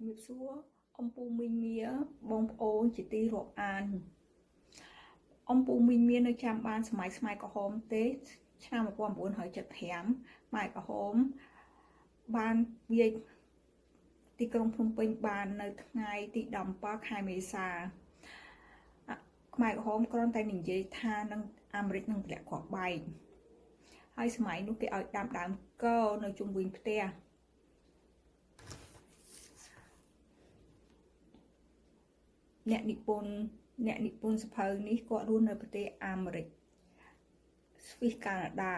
ជំរាបសួរអំពូមីងមាបងប្អូនជាទីរាប់អានអំពូមីងមានៅចាំបានសម័យខ្មែរក្រហមទេឆ្នាំ1975ខ្មែរក្រហមបានវាយទីក្រុងភ្នំពេញបាននៅថ្ងៃទី17ខែមេសាខ្មែរក្រហមគ្រាន់តែនិយាយថានឹងអាមេរិកនឹងទម្លាក់គ្រាប់បែកហើយសម័យនោះគេឲ្យដាំដើមកនៅជុំវិញផ្ទះអ្នកនិពន្ធសភៅនេះគាត់រស់នៅប្រទេសអាមេរិកស្វីសកាណាដា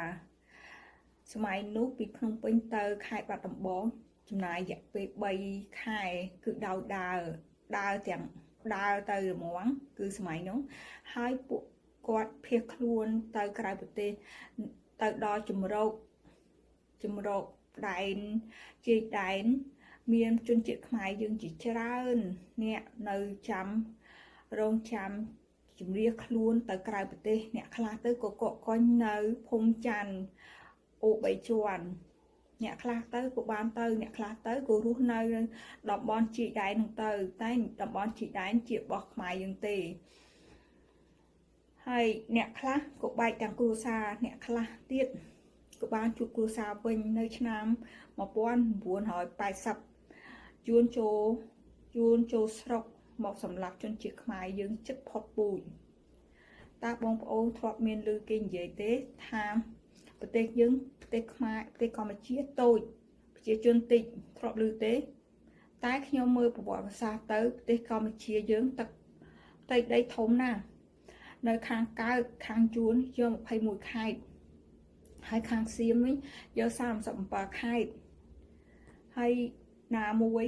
សម័យនោះពីភ្នំពេញទៅខេត្តបាត់ដំបងចំណាយរយៈពេល3ខែគឺដោយដើរទាំងដើរទៅរមាំងគឺសម័យនោះហើយពួកគាត់ភៀសខ្លួនទៅក្រៅប្រទេសទៅដល់ជំរកដែនជាយដែនមានជនជាតិខ្មែរយើងជាច្រើនអ្នកនៅចាំរងចាំជំរាខ្លួនទៅក្រៅប្រទេសអ្នកខ្លះទៅក៏កកកុញនៅភូមិច័ន្ទអូបីជាន់អ្នកខ្លះទៅក៏បានទៅអ្នកខ្លះទៅក៏រស់នៅតំបន់ជាយដែនហ្នឹងទៅតែតំបន់ជាយដែនជារបស់ខ្មែរយើងទេហើយអ្នកខ្លះក៏បែកទាំងគ្រួសារអ្នកខ្លះទៀតក៏បានជួបគ្រួសារវិញនៅឆ្នាំ1980ជួនចូលស្រុកមកសម្លាប់ជនជាតិខ្មែរយើងចិត្តផុតពូជតើបងប្អូនធ្លាប់មានឮគេនិយាយទេថាប្រទេសយើងប្រទេសខ្មែរប្រទេសកម្ពុជាតូចប្រជាជនតិចធ្លាប់ឮទេតែខ្ញុំមើលប្រវត្តិសាស្ត្រទៅប្រទេសកម្ពុជាយើងទឹកផ្ទៃដីធំណាស់នៅខាងកើតខាងជួនយក21ខេត្តហើយខាងសៀមវិញយក37ខេត្តហើយណាមួយ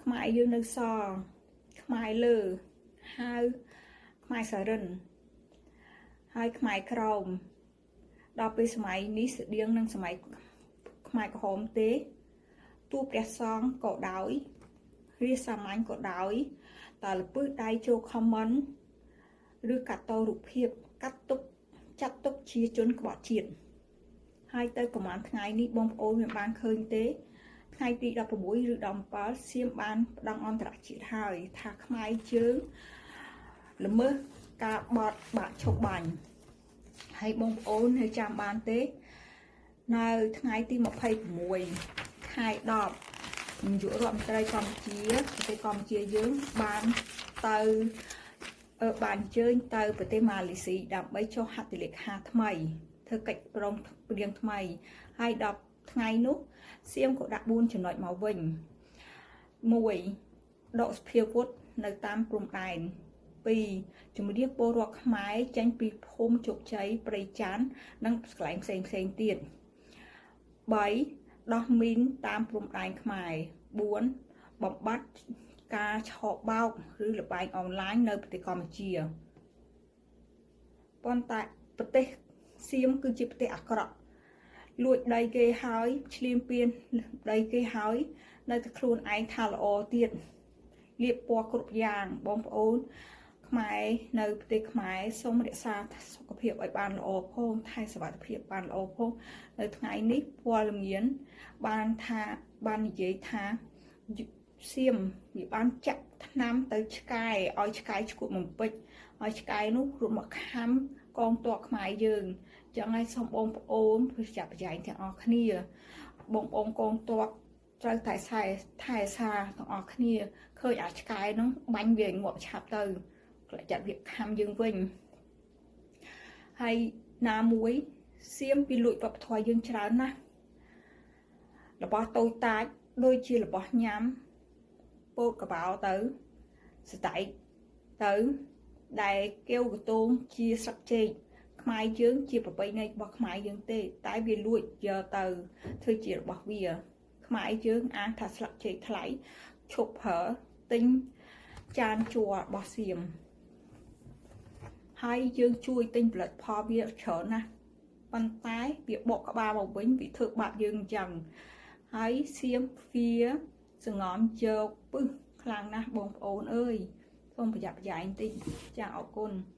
ខ្មែរយើងនៅសល់ខ្មែរលើហៅខ្មែរសារិនហើយខ្មែរក្រោមដល់ពេលសម័យនេះស្តៀងនឹងសម័យខ្មែរក្រហមទេតួព្រះសង្ឃក៏ដោយរាជសាមញ្ញក៏ដោយតើលពឹសដៃចូល comment ឬកាត់តរូបភាពកាត់ទុកចាត់ទុកជាជនក្បត់ជាតិហើយទៅប្រហែលថ្ងៃនេះបងប្អូនមិនបានឃើញទេថ្ងៃទី16ឬ17សៀមបានប្តឹងអន្តរជាតិហើយថាខ្មែរជើងល្មើសការបត់បាក់ឈប់បាញ់ហើយបងប្អូននៅចាំបានទេនៅថ្ងៃទី26ខែ10នាយករដ្ឋមន្ត្រីកម្ពុជាប្រទេសកម្ពុជាយើងបានទៅបានអញ្ជើញទៅប្រទេសម៉ាឡេស៊ីដើម្បីចុះហត្ថលេខាថ្មីធ្វើកិច្ចព្រមព្រៀងថ្មីហើយដល់ថ្ងៃនោះសៀមក៏ដាក់4ចំណុចមកវិញ1ដកសភាវុធនៅតាមព្រំដែន2ជំរាបពលរដ្ឋខ្មែរចេញពីភូមិជោគជ័យព្រៃច័ន្ទនិងកន្លែងផ្សេងផ្សេងទៀត3ដោះមីនតាមព្រំដែនខ្មែរ4បំបត្តិការឆបោកឬល្បែងអនឡាញនៅប្រទេសកម្ពុជាប៉ុន្តែប្រទេសសៀមគឺជាប្រទេសអាក្រក់លួចដីគេហើយឈ្លានពានដីគេហើយនៅតែខ្លួនឯងថាល្អទៀតលៀបពណ៌គ្រប់យ៉ាងបងប្អូនខ្មែរនៅប្រទេសខ្មែរសូមរក្សាសុខភាពឲ្យបានល្អផងថែសុវត្ថិភាពបានល្អផងនៅថ្ងៃនេះព័ត៌មានបានថាបាននិយាយថាសៀមវាបានចាក់ថ្នាំទៅឆ្កែឲ្យឆ្កែឈួតបំពេចឲ្យឆ្កែនោះរត់មកខាំកងទ័ពខ្មែរយើងចឹងហើយសូមបងប្អូនប្រចាំប្រយែងទាំងអស់គ្នាបងប្អូនកងទ័ពត្រូវតែថែសាទាំងអស់គ្នាឃើញអាឆ្កែនោះបាញ់វាងាប់ឆាប់ទៅចាត់វាខាំយើងវិញហើយណាមួយសៀមពីលួចវប្បធម៌យើងច្រើនណាស់របស់តូចតាចដូចជារបស់ញ៉ាំពោតកបោទៅស្តែកទៅដែលកៀវកតងជាស្លឹកចេកខ្មែរយើងជាប្រពៃណីរបស់ខ្មែរយើងទេតែវាលួចយកទៅធ្វើជារបស់វាខ្មែរយើងអាងថាស្លឹកចេកថ្លៃឈប់ប្រើទិញចានជ័ររបស់សៀមហើយយើងជួយទិញផលិតផលវាច្រើនណាស់ប៉ុន្តែវាបកក្បាលមកវិញវាធ្វើបាបយើងអញ្ចឹងហើយសៀមវាសងំយកពឹសខ្លាំងណាស់បងប្អូនអើយសូមប្រយ័ត្នប្រយែងតិចចាអរគុណ។